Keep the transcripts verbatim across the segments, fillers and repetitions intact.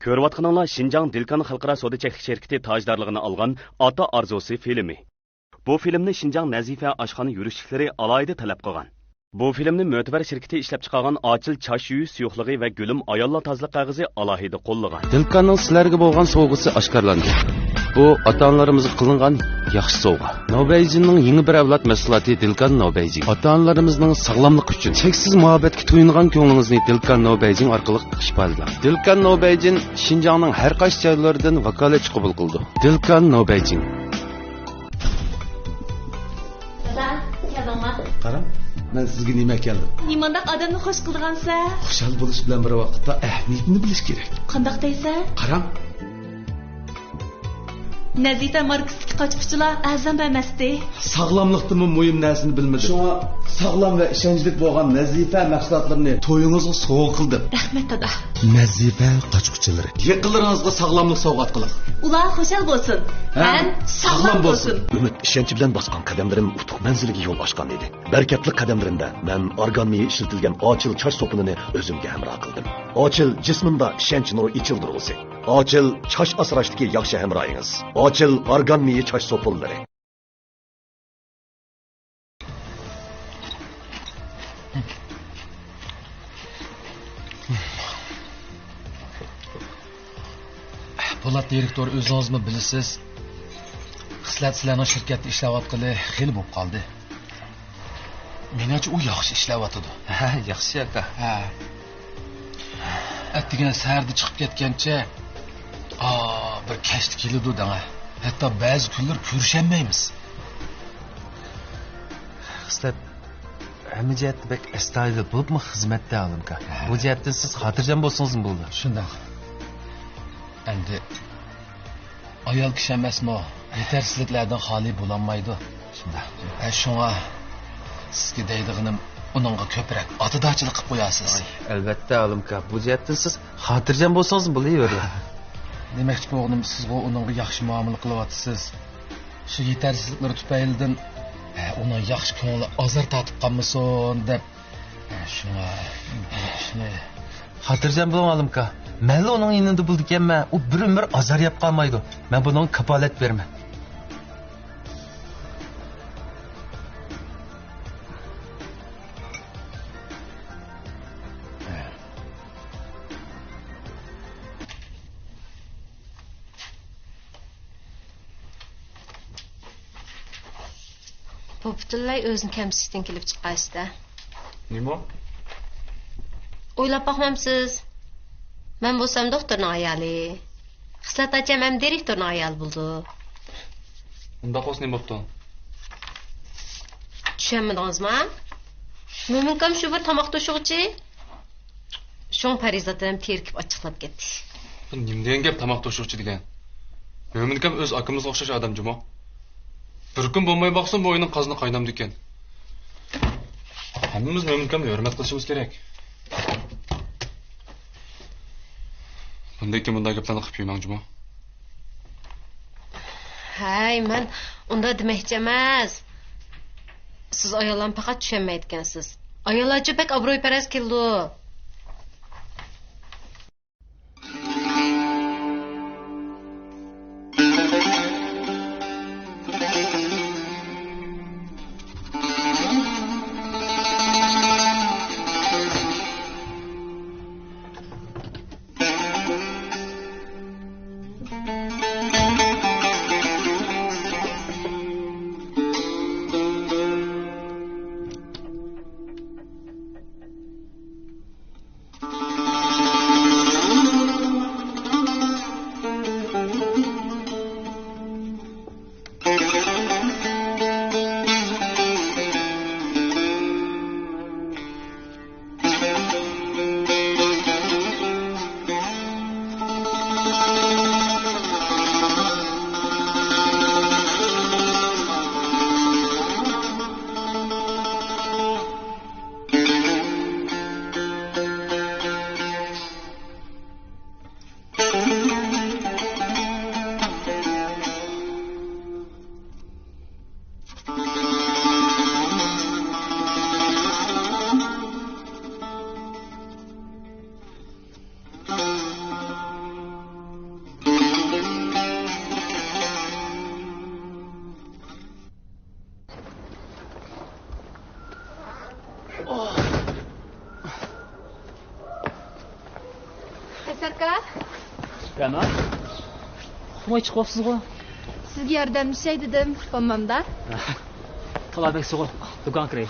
كۆرۈۋاتقىنىڭلار شىنجاڭ دىلكان خەلقئارا سودا چەكلىك شىركىتى تاجدارلىقىنى ئالغان ئاتا ئارزۇسى فىلىمى. بۇ فىلىمنى شىنجاڭ نەزىپە ئاشخانا يۈرۈشلۈكلىرى ئالاھىدە تەلەپ قىلغان. بۇ فىلىمنى مۆتىۋەر شىركىتى ئىشلەپچىقارغان ئاچىل چاچ يۇيۇش سۇيۇقلۇقى ۋە گۈلۈم ئاياللار تازىلىق قەغىزى ئالاھىدە قوللىغان. دىلكاننىڭ سىلەرگە بولغان سوۋغىسى ئاشكارىلاندى. بۇ ئاتا-ئانىلىرىمىزغا قىلىنغان ياخشى سوۋغا. ناۋبەيجىننىڭ يېڭى بىر ئەۋلاد مەھسۇلاتى دىلكان ناۋبەيجىن. ئاتا-ئانىلىرىمىزنىڭ ساغلاملىقى ئۈچۈن چەكسىز مۇھەببەتكە تويۇنغان كۆڭلىڭىزنى دىلكان ناۋبەيجىن ئارقىلىق ئىپادىلەڭ. دىلكان ناۋبەيجىن شىنجاڭنىڭ ھەر قايسى جايلىرىدىن ۋاكالەتچى قوبۇل قىلىدۇ. دىلكان ناۋبەيجىن. دادا، كەلدىڭما؟ قاراڭ، مەن سىزگە نېمە ئەكەلدىم. نېمانداق ئادەمنى خوش قىلىدىغانسەن؟ خۇشال بولۇش بىلەن بىر ۋاقىتتا ئەھمىيىتىنى بىلىش كېرەك. قانداق دەيسەن؟ قاراڭ. نەزىپە ماركىسىدىكى قاچا-قۇچىلار ئەرزان بەرمەستى. ساغلاملىقتىنمۇ مۇھىم نەرسىنى بىلمىدىم. شۇڭا ساغلام ۋە ئىشەنچلىك بولغان نەزىپە مەھسۇلاتلىرىنى تويىڭىزغا سوۋغا قىلدىم. رەھمەت، دادا. نەزىپە قاچا-قۇچىلىرى. يېقىنلىرىڭىزغا ساغلاملىق سوۋغات قىلىڭ. ئۇلار خۇشال بولسۇن. ھەم ھەم ساغلام ساغلام بولسۇن. بولسۇن. ئۈمىد، ئىشەنچ بىلەن باسقان قەدەملىرىم ئۇتۇق مەنزىلىگە يول ئاچقان ئىدى. بەرىكەتلىك قەدەملىرىمدە مەن ئارگان مېيى ئىشلىتىلگەن ئاچىل چاچ سوپۇنىنى ئۆزۈمگە ھەمراھ قىلدىم. ئاچىل جىسمىمدا ئىشەنچ نۇرى ئېچىلدۇرغۇسى. ئاچىل چاچ ئاسراشتىكى ياخشى ھەمراھىڭىز. ئاچىل ئارگان مېيى چاچ سوپۇنلىرى. پولات دىرېكتور، ئۆزىڭىزمۇ بىلىسىز، خىسلەت سىلەرنىڭ شىركەتتە ئىشلەۋاتقىلى خېلى بولۇپ قالدى. مېنىڭچە، ئۇ ياخشى ئىشلەۋاتىدۇ. ھە، ياخشى ئاكا. ھە. ئەتىگەن سەھەردە چىقىپ كەتكەنچە، ئا، بىر كەچتە كېلىدۇ دەڭە. ھەتتا بەزى كۈنلىرى كۆرۈشەلمەيمىز. خىسلەت ھەممە جەھەتتە بەك ئەستايىدىل، بولۇپمۇ خىزمەتتە، ئالىمكا. ھە. بۇ جەھەتتىن سىز خاتىرجەم بولسىڭىزمۇ بولىدۇ. شۇنداق. ئەمدى ئايال كىشى ئەمەسمۇ، يېتەرسىزلىكلەردىن خالىي بولالمايدۇ. شۇنداق. ھە، شۇڭا سىزگە دەيدىغىنىم، ئۇنىڭغا كۆپرەك ئاتىدارچىلىق قىلىپ قويارسىز. ئاي، ئەلۋەتتە، ئالىمكا، بۇ جەھەتتىن سىز خاتىرجەم بولسىڭىز بولۇۋېرىدۇ. دېمەكچى بولغىنىم، سىزغۇ ئۇنىڭغا ياخشى مۇئامىلە قىلىۋاتىسىز. شۇ يېتەرسىزلىكلىرى تۈپەيلىدىن، ھە، ئۇنىڭ ياخشى كۆڭلى ئازار تارتىپ قالمىسۇن دەپ، ھە، شۇڭا بۇ ئىشنى. خاتىرجەم بولۇڭ، ئالىمكا. مەنلا ئۇنىڭ يېنىدا بولىدىكەنمەن، ئۇ بىر ئۆمۈر ئازار يەپ قالمايدۇ. مەن بۇنىڭغا كاپالەت بېرىمەن. بۇ پۈتۈنلەي ئۆزىنى كەمسىتىشتىن كېلىپ چىققان ئىش-دە. نېمە؟ ئويلاپ باقمامسىز؟ مەن بولسام دوختۇرنىڭ ئايالى. خىسلەت ئاچام ھەم دىرېكتورنىڭ ئايالى بولىدۇ. ئۇنداق بولسا نېمە بوپتۇ؟ چۈشەنمىدىڭىزما؟ مۆمىنكام شۇ بىر تاماق توشۇغۇچى. شۇڭا پەرىزات ھەم تېرىكىپ ئاچچىقلاپ كەتتى. بۇ نېمە دېگەن گەپ، تاماق توشۇغۇچى دېگەن؟ مۆمىنكام ئۆز ئاكىمىزغا ئوخشاش ئادەم جۇمۇ. بىر كۈن بولماي باقسۇن، بۇ ئۆينىڭ قازىنى قاينامدىكەن. ھەممىمىز مۆمىنكامنى ھۆرمەت قىلىشىمىز كېرەك. بۇندىن كېيىن بۇنداق گەپلەرنى قىلىپ يۈرمەڭ جۇمۇ. ھەي، مەن ئۇنداق دېمەكچى ئەمەس. سىز ئاياللارنى پەقەت چۈشەنمەيدىكەنسىز. ئاياللارچۇ بەك ئابرويپەرەس كېلىدۇ. سەركار. يانا. ئۇخلىماي چىقىۋاپسىزغۇ؟ سىزگە ياردەملىشەي دېدىم، بولمامدا. تالا بەك سوغۇق، دۇكانغا كىرەي.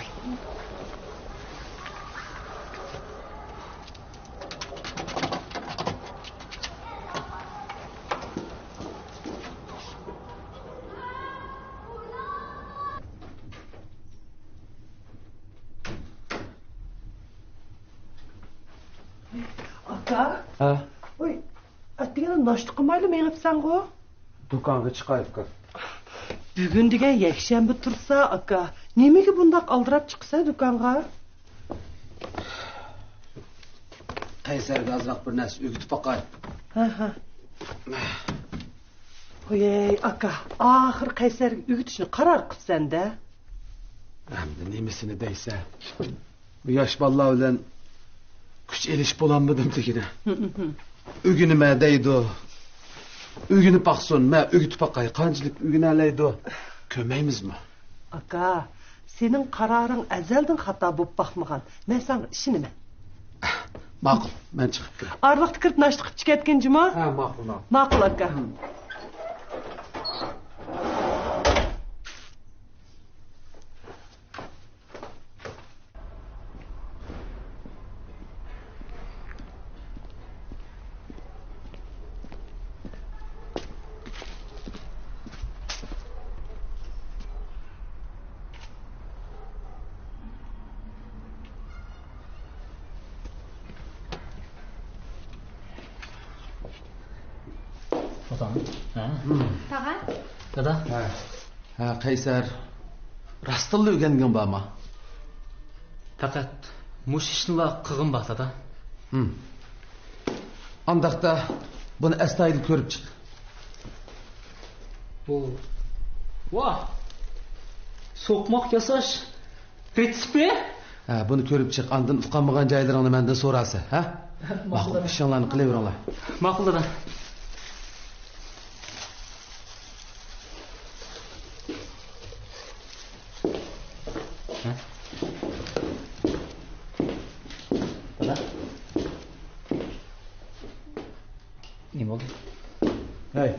ئاكا. ھە. ۋاي، ئەتىگەن ناشتا قىلمايلا مېڭىپسەنغۇ؟ دۇكانغا چىقاي، ئۇكا. بۈگۈن دېگەن يەكشەنبە تۇرسا، ئاكا. نېمىگە بۇنداق ئالدىراپ چىقىسەن دۇكانغا؟ قەيسەرگە ئازراق بىر نەرسە ئۆگىتىپ باقاي. ھە، ھە. قويەي، ئاكا. ئاخىر قەيسەرگە ئۆگىتىشنى قارار قىپسەن-دە. ئەمدى نېمىسىنى دەيسەن؟ بۇ ياش بالىلار بىلەن كۈچ ئېلىشىپ بولالمىدىم دېگىنە. ئۆگىنىمە دەيدۇ. ئۆگىنىپ باقسۇن، مەن ئۆگىتىپ باقاي. قانچىلىك ئۆگىنەلەيدۇ، كۆرمەيمىزمۇ؟ ئاكا، سېنىڭ قارارىڭ ئەزەلدىن خاتا بولۇپ باقمىغان. مەن ساڭا ئىشىنىمەن. ماقۇل، مەن چىقىپ كىرەي. ئارىلىقتا كىرىپ ناشتا قىلىپ چىكەتكىن جۇما. ھە، ماقۇل، ماقۇل. ماقۇل، ئاكا. تاغا. ھە؟ تاغا. دادا. ھە. ھە، قەيسەر. راستتىنلا ئۆگەنگىن بارما؟ پەقەت مۇشۇ ئىشنىلا قىلغۇم بار، دادا. ھىم. ئانداقتا بۇنى ئەستايىدىل كۆرۈپ چىق. بۇ، ۋاھ! سوقماق ياساش رېتسېپى؟ ھە، بۇنى كۆرۈپ چىق، ئاندىن ئۇقالمىغان جايلىرىڭنى مەندىن سورارسەن، ھە؟ ماقۇل، ماقۇل، دادا. ئىشىڭلارنى قىلىۋېرىڭلار. ماقۇل، دادا. ھە؟ دادا؟ نېمە بولدى؟ ھەي،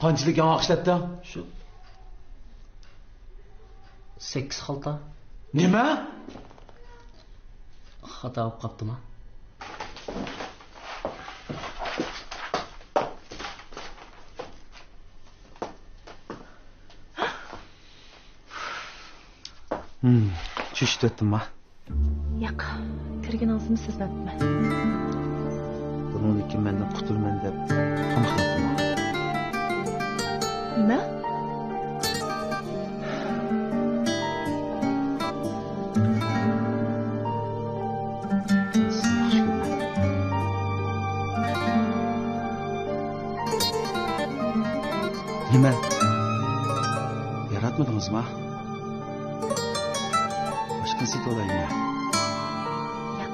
قانچىلىك ياڭاق ئىشلەتتىڭ؟ شۇ سەككىز خالتا. نېمە؟ خاتا بولۇپ قاپتىما؟ ھىم، چۈشۈپ كەتتىمما؟ ياق، كىرگىنىڭىزنى سېزمەپتىمەن. بۇنىڭدىن كېيىن مەندىن قۇتۇلىمەن دەپ تاماق يەپتىمەن. نېمە؟ سىزنى ياخشى كۆرىمەن. نېمە؟ ياراتمىدىڭىزما؟ باشقىنى سېتىۋالايمۇ؟ ياق.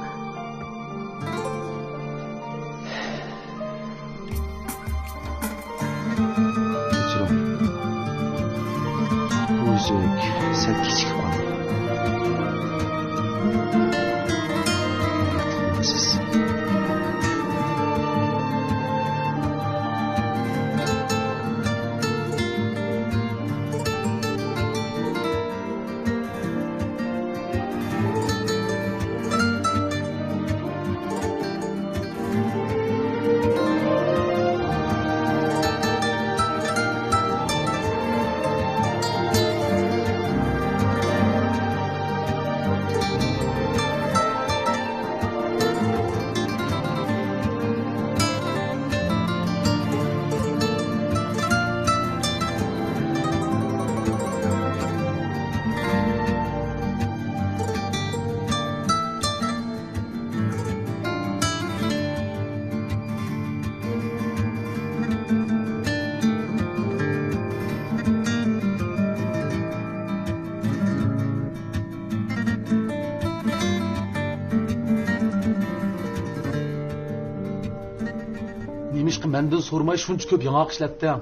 كەچۈرۈڭ. بۇ ئۈزۈك سەل كېچىكىپ قالدى. نېمىشقا مەندىن سورىماي شۇنچە كۆپ ياڭاق ئىشلەتتىڭ؟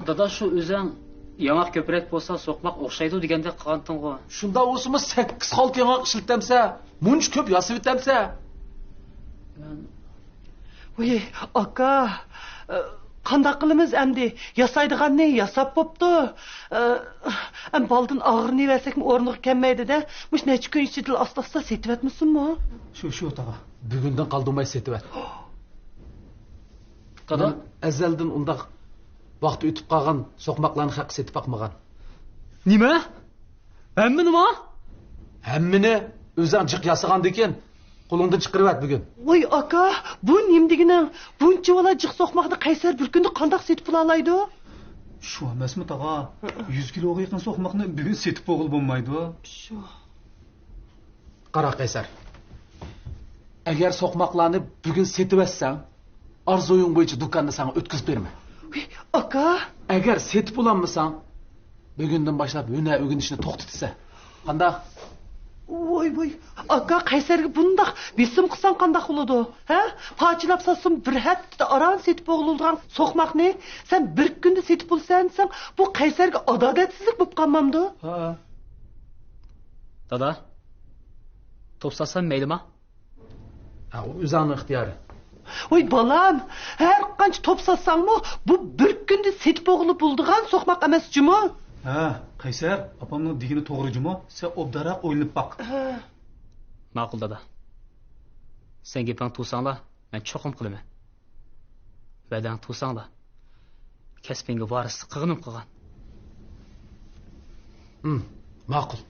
دادا، شۇ ئۆزەڭ ياڭاق كۆپرەك بولسا سوقماق ئوخشايدۇ دېگەندەك قىلغانتىڭغۇ. شۇنداق بولسىمۇ سەككىز خالتا ياڭاق ئىشلىتەمسە، مۇنچە كۆپ ياسىۋېتەمسە؟ مەن ۋۇي، ئاكا، ئە، قانداق قىلىمىز ئەمدى؟ ياسايدىغاننى ياساپ بوپتۇ. ئە، ئەم بالدىن ئاغرىنىۋەرسەكمۇ ئورنىغا كەلمەيدۇ-دە. مۇشۇ نەچچە كۈن ئىچىدىلا ئاستا-ئاستا سېتىۋەتمىسۇنمۇ؟ شۇ، شۇ، تاغا. بۈگۈندىن قالدۇرماي سېتىۋەت. دادا؟ مەن ئەزەلدىن ئۇنداق ۋاقتى ئۆتۈپ قالغان سوقماقلارنى خەققە سېتىپ باقمىغان. نېمە؟ ھەممىنىمۇ؟ ھەممىنى ئۆزۈڭ جىق ياسىغاندىكىن قولۇڭدىن چىقىرىۋەت بۈگۈن. ۋاي ئاكا، بۇ نېمە دېگىنىڭ؟ بۇنچىۋالا جىق سوقماقنى قەيسەر بىر كۈندە قانداق سېتىپ بولالايدۇ؟ شۇ ئەمەسمۇ تاغا؟ يۈز كىلوغا يېقىن سوقماقنى بۈگۈن سېتىپ بولغىلى بولمايدۇ. شۇ. قارا قەيسەر، ئەگەر سوقماقلارنى بۈگۈن سېتىۋەتسەڭ، ئارزۇيۇڭ بويىچە دۇكاننى ساڭا ئۆتكۈزۈپ بېرىمەن. ۋاي ئاكا! ئەگەر سېتىپ بولالمىساڭ، بۈگۈندىن باشلاپ ھۈنەر ئۆگىنىشنى توختىتىسەن. قانداق؟ ۋاي ۋاي، ئاكا، قەيسەرگە بۇنداق بېسىم قىلساڭ قانداق بولىدۇ؟ ھە؟ پارچىلاپ ساتسىمۇ بىر ھەپتىدە ئاران سېتىپ بولىدىغان سوقماقنى سەن بىر كۈندە سېتىپ بولىسەن دېسەڭ، بۇ قەيسەرگە ئادالەتسىزلىك بولۇپ قالمامدۇ؟ ھە. دادا، توپ ساتسام مەيلىما؟ ھە، ئۇ ئۆزۈڭنىڭ ئىختىيارى. ۋاي بالام، ھەر قانچە توپ ساتساڭمۇ، بۇ بىر كۈندە سېتىپ بولغىلى بولىدىغان سوقماق ئەمەس جۇمۇ. ھە، قەيسەر، ئاپامنىڭ دېگىنى توغرا جۇمۇ، سەن ئوبدانراق ئويلىنىپ باق. ھە. ماقۇل دادا. سەن گېپىڭنى تۇرساڭلا، مەن چوقۇم قىلىمەن. ۋەدەڭ تۇرساڭلا، كەسپىڭگە ۋارىسلىق قىلغىنىم قىلغان. ھىم، ماقۇل.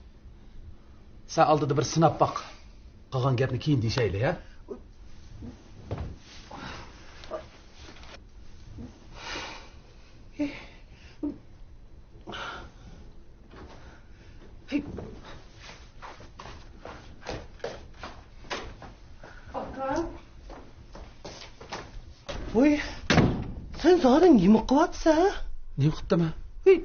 سەن ئالدىدا بىر سىناپ باق. قالغان گەپنى كېيىن دېيىشەيلى، ھە؟ ئاكا. ۋوي، سەن زادى نېمە قىلىۋاتىسەن؟ نېمە قىپتىمەن؟ ھەي،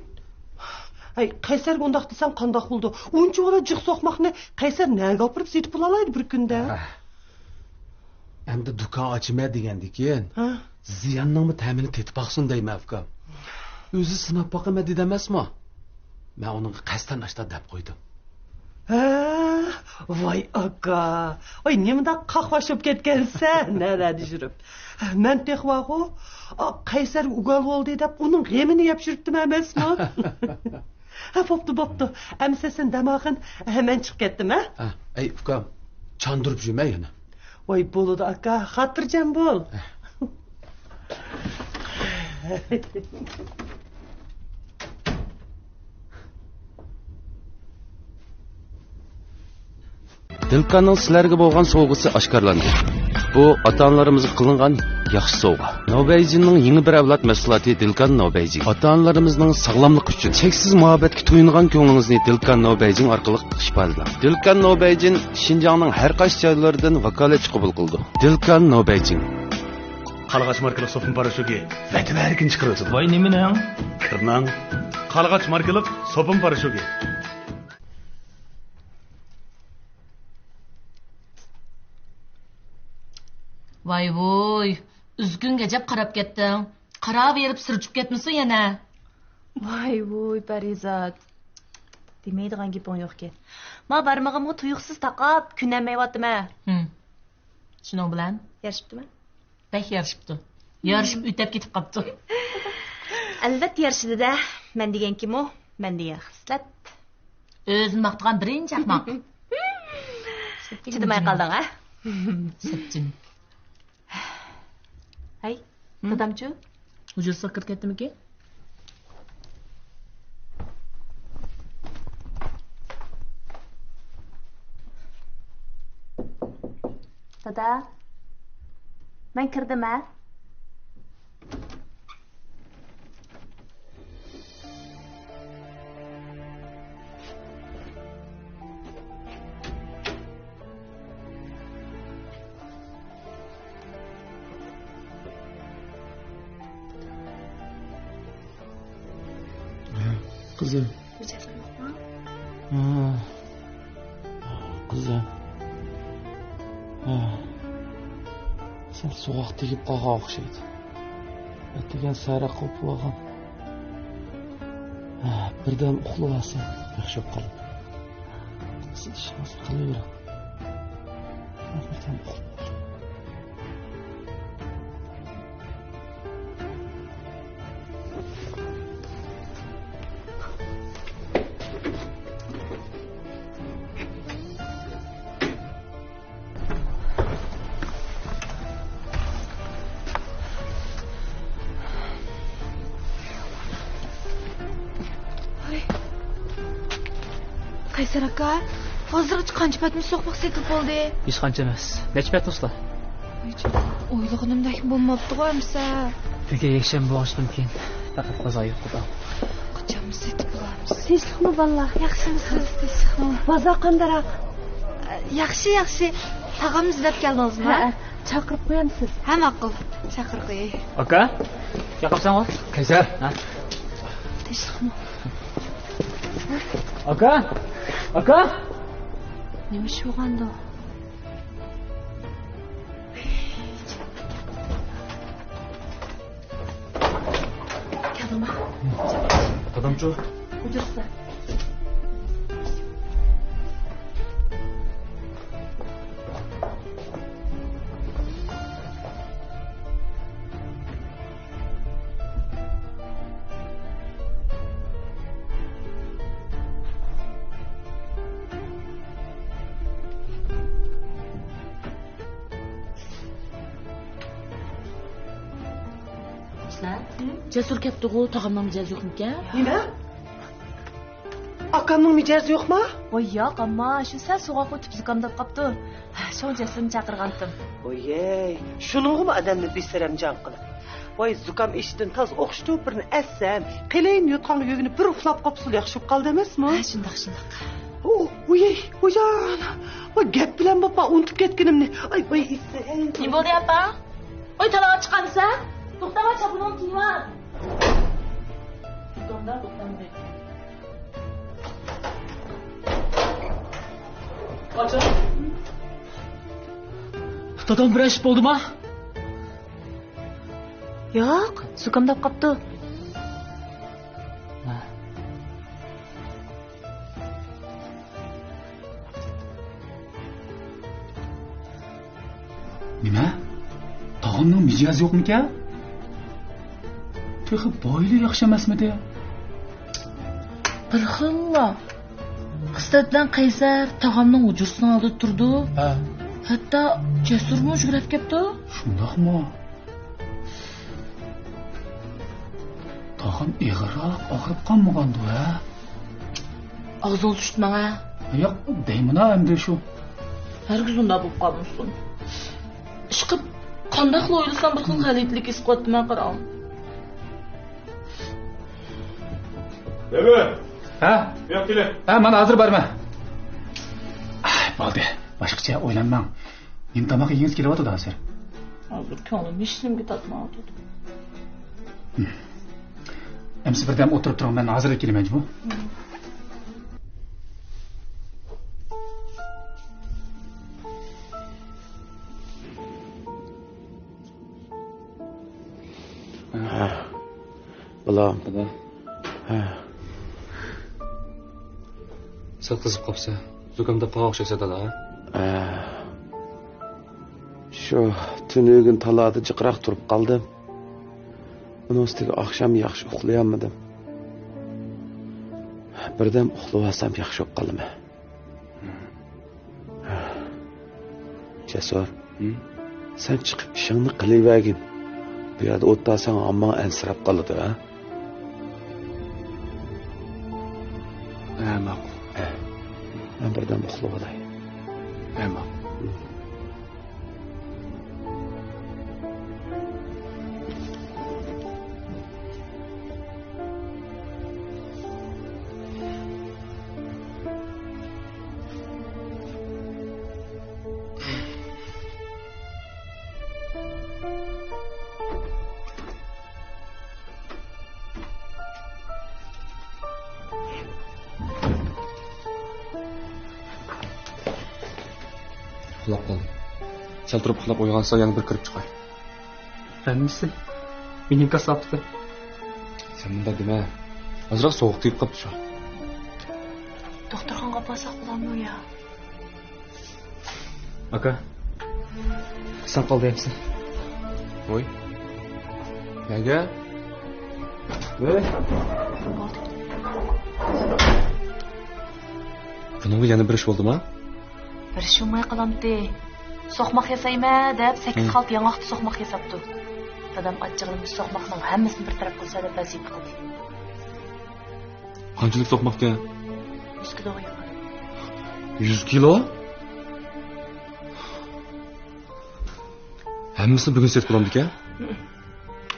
ھەي، قەيسەرگە ئۇنداق دېسەڭ قانداق بولىدۇ؟ ئۇنچىۋالا جىق سوقماقنى قەيسەر نەگە ئاپىرىپ سېتىپ بولالايدۇ بىر كۈندە؟ ھە. ئەمدى دۇكان ئاچىمەن دېگەندىكىن، ھە؟ زىياننىڭمۇ تەمىنى تېتىپ باقسۇن دەيمەن، ئۇكام. ئۆزى سىناپ باقىمەن دېدى ئەمەسمۇ؟ مەن ئۇنىڭغا قەستەن ئاشتا دەپ قويدۇم. ھە، ۋاي ئاكا، ۋاي نېمىنداق قاقباش بولۇپ كەتكەنسەن، نەلەردە يۈرۈپ. مەن تېخى بارغۇ، ئا، قەيسەر ئۇگال بولدى دەپ ئۇنىڭ غېمىنى يەپ يۈرۈپتىم ئەمەسمۇ؟ ھە، بوپتۇ، بوپتۇ. ئەمىسە سەن دەم ئالغىن، ھە، مەن چىقىپ كەتتىم، ھە؟ ھە، ئەي ئۇكام، چاندۇرۇپ يۈرمە يەنە. ۋاي بولىدۇ ئاكا، خاتىرجەم بول. ھە. دىلكاننىڭ سىلەرگە بولغان سوۋغىسى ئاشكارىلاندى. بۇ ئاتا-ئانىلىرىمىزغا قىلىنغان ياخشى سوۋغا. نوبەيجىننىڭ يېڭى بىر ئەۋلاد مەھسۇلاتى دىلكان نوبەيجىن. ئاتا-ئانىلىرىمىزنىڭ ساغلاملىقى ئۈچۈن چەكسىز مۇھەببەتكە تويۇنغان كۆڭلىڭىزنى دىلكان نوبەيجىن ئارقىلىق ئىپادىلەڭ. دىلكان نوبەيجىن شىنجاڭنىڭ ھەر قايسى جايلىرىدىن ۋاكالەتچى قوبۇل قىلىدۇ. دىلكان نوبەيجىن. قارلىغاچ ماركىلىق سوپۇن پاراشوكى ۋەتە بەرگىنى چىقىرىۋېتىدۇ. ۋاي نېمىنىڭ؟ كىرنىڭ. قارلىغاچ ماركىلىق سوپۇن پاراشوكى. ۋاي ۋۇي، ئۈزگۈنگە ئەجەب قاراپ كەتتىڭ. قاراۋېرىپ سىر چۈشۈپ كەتمىسۇن يەنە. ۋاي ۋۇي، پەرىزات. دېمەيدىغان گېپىڭ يوقكەن. ما بارمىقىمغا تۇيۇقسىز تاقاپ، كۈنەمەيۋاتىمەن. ھىم. شۇنىڭ بىلەن؟ يارىشىپتىمەن. بەك يارىشىپتۇ. يارىشىپ ئۆتەپ كېتىپ قاپتۇ. ئەلۋەتتە يارىشىدۇ-دە، مەن دېگەنكىمۇ، مەن دېگەن خىسلەت. ئۆزىنى ماختىغان بىرىنچى ئەخمەق. چىدىماي قالدىڭ، ھە؟ سەپچىن. ھەي، ھىم؟ دادامچۇ؟ ھۇجرىسىغا كىرىپ كەتتىمىكىن؟ دادا، مەن كىردىم ھە. قىزىم. ھە. قىزىم. ھە. سەل سوغۇق تېگىپ قالغان ئوخشايدۇ. ئەتىگەن سەھەر قوپۇپ ئالغان. ھە، بىردەم ئۇخلىۋالسام ياخشى بولۇپ قالىدۇ. سىز ئىشىڭىزنى قىلىۋېرىڭ. بىردەم ئۇخلىۋالسام. قەيسەر ئاكا، ھازىرغىچە قانچە پەتنۇس سوقماق سېتىلىپ بولدى؟ ھېچقانچە ئەمەس. نەچچە پەتنۇسلا؟ ئويلىغىنىمدەك بولماپتىغۇ ئەمسە. بۈگۈن يەكشەنبە بولغاچقىمىكىن، پەقەت بازار يوق خۇدا. قاچانمۇ سېتىپ بولارمىز؟ تىنچلىقمۇ بالىلار؟ ياخشىمۇسىز؟ تىنچلىقمۇ؟ بازار قانداقراق؟ ياخشى، ياخشى. تاغامنى ئىزدەپ كەلدىڭىزمۇ؟ ھە، ھە. چاقىرىپ قويامسىز؟ ھە، ماقۇل. چاقىرىپ قوياي. ئاكا، ياقاپسەنغۇ؟ قەيسەر. ھە؟ تىنچلىقمۇ؟ ئاكا! ئاكا! نېمە ئىش بولغاندۇ؟ كەلدىڭما؟ دادامچۇ؟ ھۇجرىسىدا. جەسۇر كەپتىغۇ، تاغامنىڭ مىجەزى يوقمىكەن؟ نېمە؟ ئاكامنىڭ مىجەزى يوقما؟ ۋاي ياق، ئەمما شۇ سەل سوغۇق ئۆتۈپ زۇكامداپ قاپتۇ. شۇڭا جەسۇرنى چاقىرغانتىم. ۋويەي، شۇنىڭغىمۇ ئادەمنى بىسەرەمجان قىلىپ. ۋاي، زۇكام ئىشتىن تازا ئوخشىتىپ بىرنى ئەتسەم، قېلىن يوتقانغا يۆگىنىپ بىر ئۇخلاپ قاپسىلا ياخشى بولۇپ قالدى ئەمەسمۇ؟ ھە، شۇنداق، شۇنداق. ۋويەي، ۋويجان. ۋاي، گەپ بىلەن بولۇپ ئۇنتۇپ كەتكىنىمنى. ئاي، ۋاي، ئىسسىق. نېمە بولدى ئاپا؟ ۋاي، تالاغا چىققانسەن؟ توختاڭ، چاپىنىڭنى كىيىۋال. زۇكامدا، زۇكامدا. دادام بىر ئىش بولدىما؟ ياق، زۇكامداپ قاپتۇ. نېمە؟ تاغامنىڭ مىجەزى يوقمىكەن؟ تېخى بايىلا ياخشى ئەمەسمىدى؟ بىر خىللا. خىسلەت بىلەن قەيسەر تاغامنىڭ ھۇجرىسىنىڭ ئالدىدا تۇرىدۇ. ھە. ھەتتا جەسۇرمۇ يۈگۈرۈپ كەپتۇ. شۇنداقمۇ؟ تاغام ئېغىرراق ئاغرىپ قالمىغاندۇ، ھە؟ ئاغزىڭ سۈرتمەڭ، ھە؟ ياق، دەيمىنا ئەمدى شۇ. ھەرگىز ئۇنداق بولۇپ قالمىسۇن. ئىشقىلىپ، قانداقلا ئويلىسام، بىر خىل غەلىتىلىك ھېس قىلىۋاتىمەن، قاراڭ. بەبى! ھە؟ بۇ ياققا كېلىڭ. ھە، مانا ھازىر بارىمەن. ئاي، بولدى. باشقىچە ئويلانماڭ. نېمە تاماق يېگۈڭىز كېلىۋاتىدۇ ھازىر؟ ھازىر كۆڭلۈم ھېچنېمىگە تارتمايۋاتىدۇ. ھىم. ئەمسە بىردەم ئولتۇرۇپ تۇرۇڭ، مەن ھازىرلا كېلىمەن جۇمۇ. ھىم. ھە، بالام. دادا. ھە. سەل قىزىپ قاپسەن. زۇكامداپ قالغان ئوخشايسەن، دادا، ھە؟ ھە. شۇ تۈنۈگۈن تالادا جىقراق تۇرۇپ قالدىم. ئۇنىڭ ئۈستىگە ئاخشام ياخشى ئۇخلىيالمىدىم. بىردەم ئۇخلىۋالسام ياخشى بولۇپ قالىمەن. جەسۇر، ھىم؟ سەن چىقىپ ئىشىڭنى قىلىۋەرگىن. بۇ يەردە ئولتۇرساڭ ھامماڭ ئەنسىرەپ قالىدۇ، ھە؟ ھە، ماقۇل. ھە. مەن بىردەم ئۇخلىۋالاي. ھە، ماقۇل. ئۇخلاپ قالدىم. سەل تۇرۇپ ئۇخلاپ ئويغانسا يەنە بىر كىرىپ چىقاي. ھەممىسى مېنىڭ كاساپىتىم. سەن مۇنداق دېمە. ئازراق سوغۇق تېگىپ قاپتۇ شۇ. دوختۇرخانىغا ئاپارساق بولامدۇ يا؟ ئاكا، سەن قالدى ئەمسە. ۋوي. نەگە؟ ۋوي. بولدى. بۇنىڭغا يەنە بىر ئىش بولدىما؟ بىر ئىش بولماي قالامتى. سوقماق ياسايمەن دەپ سەككىز خالتا ياڭاقتا سوقماق ياساپتۇ. دادام ئاچچىقلىنىپ سوقماقنىڭ ھەممىسىنى بىر تەرەپ قىلسا دەپ ۋەسىيەت قىلدى. قانچىلىك سوقماقكەن؟ يۈز كىلوغا يېقىن. يۈز كىلو؟ ھەممىسىنى بۈگۈن سېتىپ بولامدىكەن؟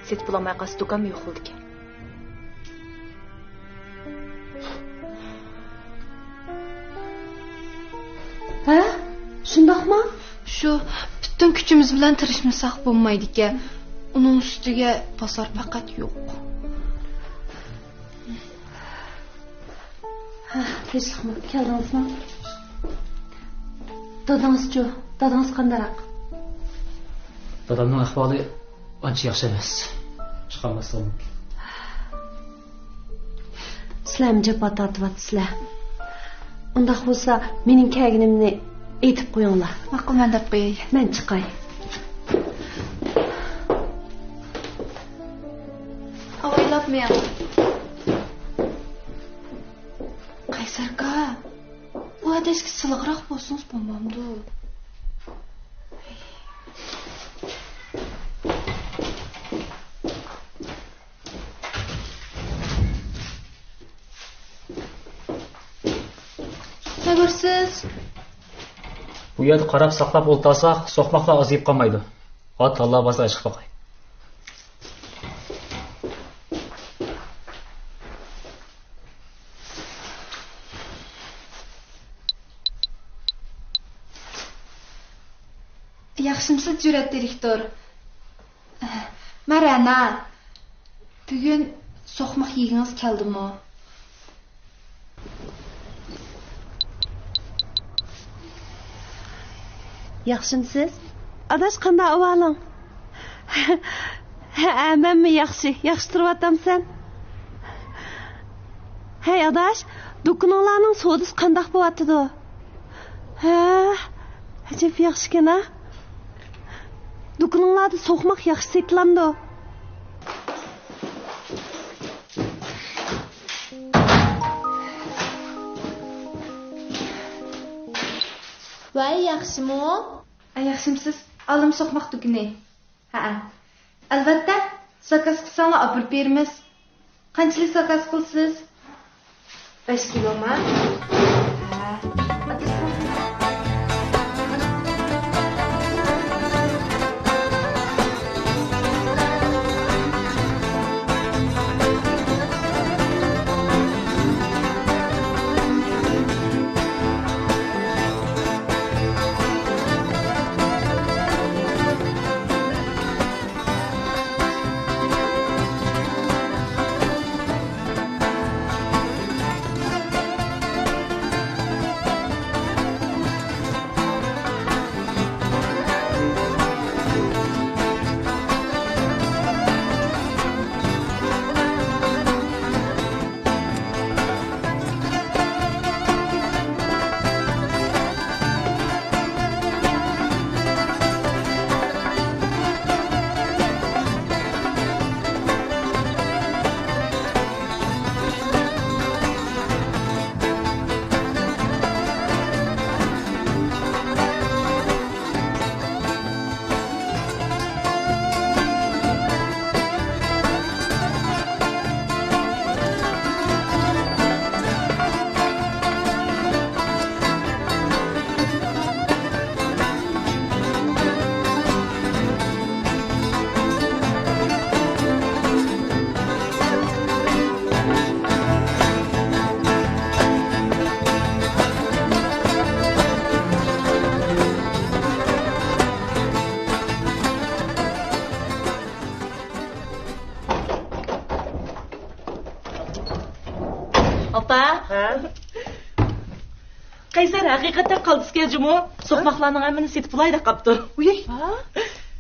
سېتىپ بولالماي قالسا، دۇكانمۇ يوق بولىدىكەن. ھە؟ شۇنداقمۇ؟ شۇ، پۈتۈن كۈچىمىز بىلەن تىرىشمىساق بولمايدىكەن. ئۇنىڭ ئۈستىگە بازار پەقەت يوق. ھە، تىنچلىقمۇ؟ كەلدىڭىزمۇ؟ دادىڭىزچۇ؟ دادىڭىز قانداقراق؟ دادامنىڭ ئەھۋالى ئانچە ياخشى ئەمەس. چىقالماستىن. سىلەرمۇ جاپا تارتىۋاتىسىلەر. ئۇنداق بولسا، مېنىڭ كەلگىنىمنى ئېيتىپ قويۇڭلار. ماقۇل، مەن دەپ قوياي. مەن چىقاي. ئاۋايلاپ مېڭ. قەيسەركا، بۇ ئادەشكە سىلىقراق بولسىڭىز بولمامدۇ؟ نېمە كۆرىسىز؟ بۇ يەردە قاراپ ساقلاپ ئولتۇرساق، سوقماقلار ئازىيىپ قالمايدۇ. ھات ھاللا بازار ئېچىپ باقاي. ياخشىمسىز، جۈرئەت دىرېكتور؟ مەن رەنا. بۈگۈن سوقماق يېگۈڭىز كەلدىمۇ؟ ياخشىمسىز؟ ئاداش، قانداق ئەھۋالىڭ؟ ھە، مەنمۇ ياخشى. ياخشى تۇرۇۋاتامسەن؟ ھەي، ئاداش، دۇكىنىڭلارنىڭ سودىسى قانداق بوۋاتىدۇ؟ ھە، ئەجەب ياخشىكەن-ھە. دۇكىنىڭلاردا سوقماق ياخشى سېتىلامدۇ؟ ۋاي، ياخشىمۇ؟ ئە، ياخشىمسىز؟ ئالىم سوقماق دۇكىنى. ھەئە. ئەلۋەتتە، زاكاز قىلساڭلار ئاپىرىپ بېرىمىز. قانچىلىك زاكاز قىلىسىز؟ بەش كىلوما؟ ھە. ئاپا. ھە؟ قەيسەر ھەقىقەتەن قالتىسكەن جۇمۇ. سوقماقلارنىڭ ھەممىنى سېتىپ بولاي دەپ قاپتۇ. ۋۇي. ھا؟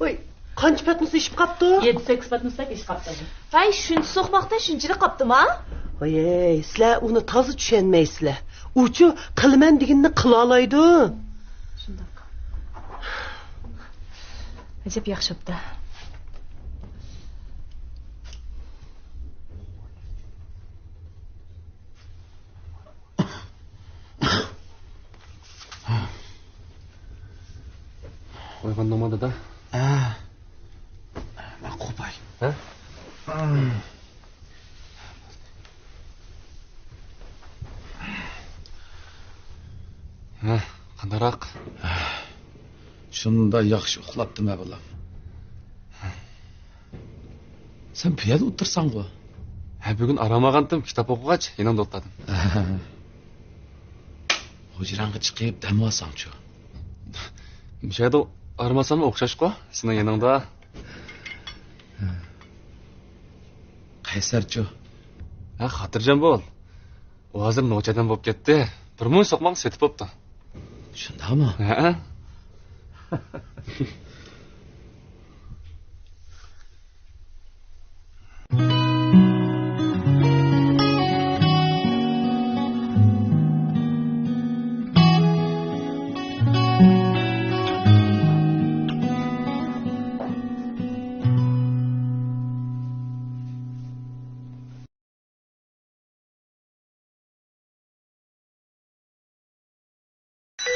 ۋۇي، قانچە پەتنۇس ئېشىپ قاپتۇ؟ يەتتە سەككىز پەتنۇستەك ئېشىپ قاپتۇ. ھەي، شۇنچە سوقماقتا شۇنچىلىك قاپتىما؟ ۋاي، سىلەر ئۇنى تازا چۈشەنمەيسىلەر. ئۇچۇ قىلىمەن دېگىنىنى قىلالايدۇ. شۇنداق. ئەجەب ياخشى بوپتۇ. ئويغاندىڭمۇ، دادا؟ ھە. مەن قوپاي. ھە؟ ھە، بىراق. شۇنداق ياخشى ئۇخلاپتىمەن، بالام. سەن بۇ يەردە ئولتۇرساڭغۇ؟ ھە، بۈگۈن ئارام ئالغانتىم، كىتاب ئوقۇغاچ يېنىڭدا ئولتۇردۇم. ھۇجراڭغا چىقىپ دەم ئالساڭچۇ؟ مۇشۇ يەردە ئارام ئالساممۇ ئوخشاشقۇ، سېنىڭ يېنىڭدا. قەيسەرچۇ؟ ھە، خاتىرجەم بول. ئۇ ھازىر نوچى ئادەم بولۇپ كەتتى. بىر مۇنچە سوقماقنى سېتىپ بوپتۇ. شۇنداقمۇ؟ ھە.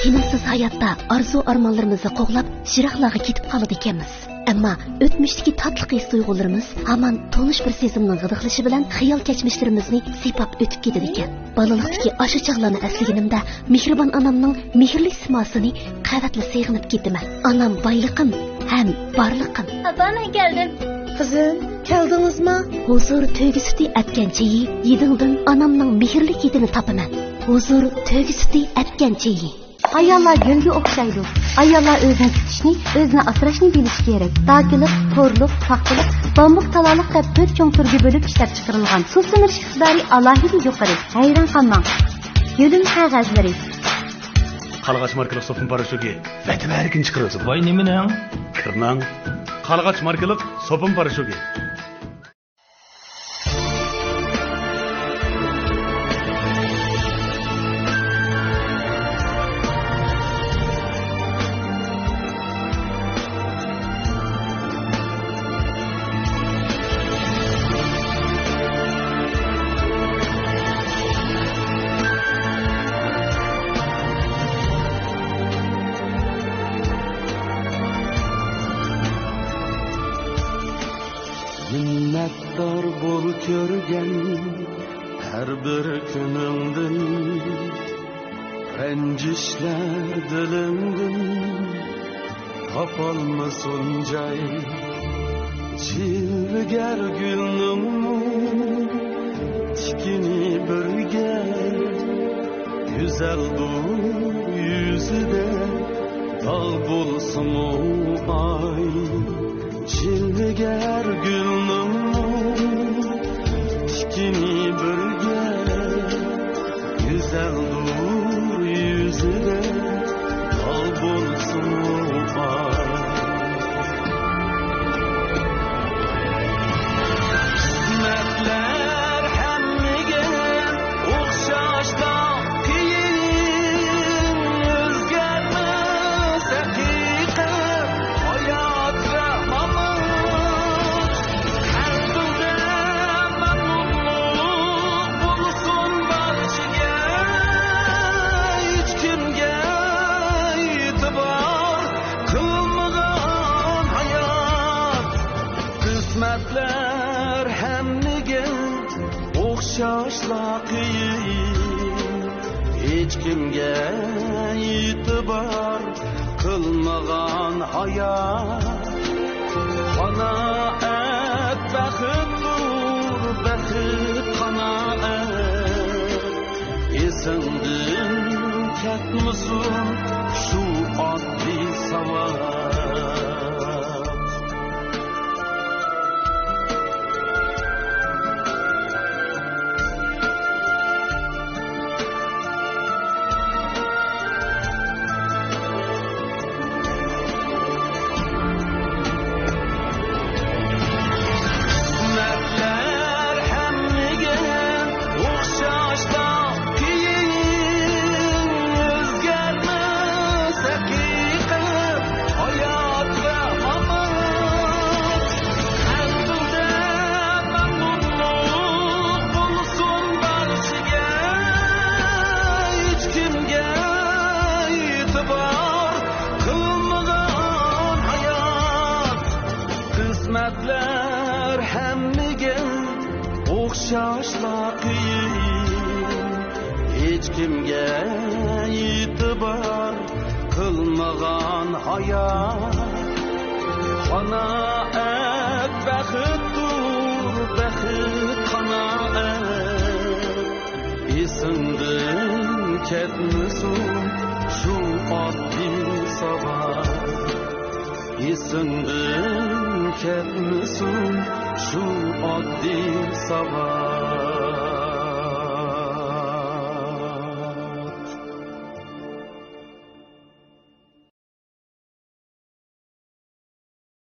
تىنىمسىز ھاياتتا ئارزۇ-ئارمانلىرىمىزنى قوغلاپ، يىراقلارغا كېتىپ قالىدىكەنمىز. ئەمما ئۆتمۈشتىكى تاتلىق ھېس-تۇيغۇلىرىمىز ھامان تونۇش بىر سېزىمنىڭ غىدىقلىشى بىلەن خىيال كەچمىشلىرىمىزنى سىيپاپ ئۆتۈپ كېتىدىكەن. بالىلىقتىكى ئاشۇ چاغلارنى ئەسلىگىنىمدە، مېھرىبان ئانامنىڭ مېھىرلىك سىماسىنى قەۋەتلا سېغىنىپ كېتىمەن. ئانام بايلىقىم ھەم بارلىقىم. ئاپا، مەن كەلدىم. قىزىم، كەلدىڭىزما؟ ھۇزۇر تۆگە سۈتى ئەتكەن چېيى، ھىدىڭدىن ئانامنىڭ مېھىرلىك ھىدىنى تاپىمەن. ھۇزۇر تۆگە سۈتى ئەتكەن چېيى. ئاياللار گۈلگە ئوخشايدۇ. ئاياللار ئۆزىنى تۇتۇشنى، ئۆزىنى ئاسراشنى بىلىشى كېرەك. داكىلىق، تورلۇق، پاختىلىق، بامبۇك، تالالىق دەپ تۆت چوڭ تۈرگە بۆلۈپ ئىشلەپچىقىرىلغان سۇ سۈمۈرۈش ئىقتىدارى ئالاھىدە يۇقىرى. ھەيران قالماڭ. يۆلىمە قەغەزلىرى. قارلىغاچ ماركىلىق سوپۇن پاراشوكى ۋەتەم ئەركىن چىقىرىۋاتىدۇ. ۋاي، نېمىنىڭ؟ كىرنىڭ. قارلىغاچ ماركىلىق سوپۇن پاراشوكى. مىننەتدار بول كۆرگەن ھەر بىر كۈنۈڭدىن، رەنجىشلەر دىلىڭدىن تاپالمىسۇن جاي. جىلۋىگەر گۈلنىڭمۇ تىكىنى بىرگە، گۈزەلدۇر يۈزىدە داغ بولسىمۇ ئاي. جىلۋىگەر گۈلنىڭمۇ تىكىنى بىرگە، گۈزەلدۇر يۈزىدە داغ بولسىمۇ ئاي. قىسمەتلەر ھەممىگە ئوخشاشلا قىيىن، ئۆزگەرمەس ھەقىقەت، ھايات ۋە مامات. قەلبىڭدە مەمنۇنلۇق بولسۇن بارچىگە، ھېچكىمگە ئېتىبار قىلمىغان ھايات. قىسمەتلەر ھەممىگە ئوخشاشلا قىيىن، ھېچكىمگە ئېتىبار قىلمىغان ھايات. قانائەت بەختتۇر، بەخت قانائەت. ئېسىڭدىن كەتمىسۇن شۇ ئاددىي ساۋات. قىسمەتلەر ھەممىگە ئوخشاشلا قىيىن، ئۆزگەرمەس ھەقىقەت، ھايات ۋە مامات. قەلبىڭدە مەمنۇنلۇق بولسۇن بارچىگە، ھېچكىمگە ئېتىبار قىلمىغان ھايات. قىسمەتلەر ھەممىگە ئوخشاشلا قىيىن، ھېچكىمگە ئېتىبار ھايات، قانائەت، بەختتۇر، بەخت، قانائەت. ئېسىڭدىن كەتمىسۇن شۇ ئاددىي ساۋاق. ئېسىڭدىن كەتمىسۇن شۇ ئاددىي ساۋاق.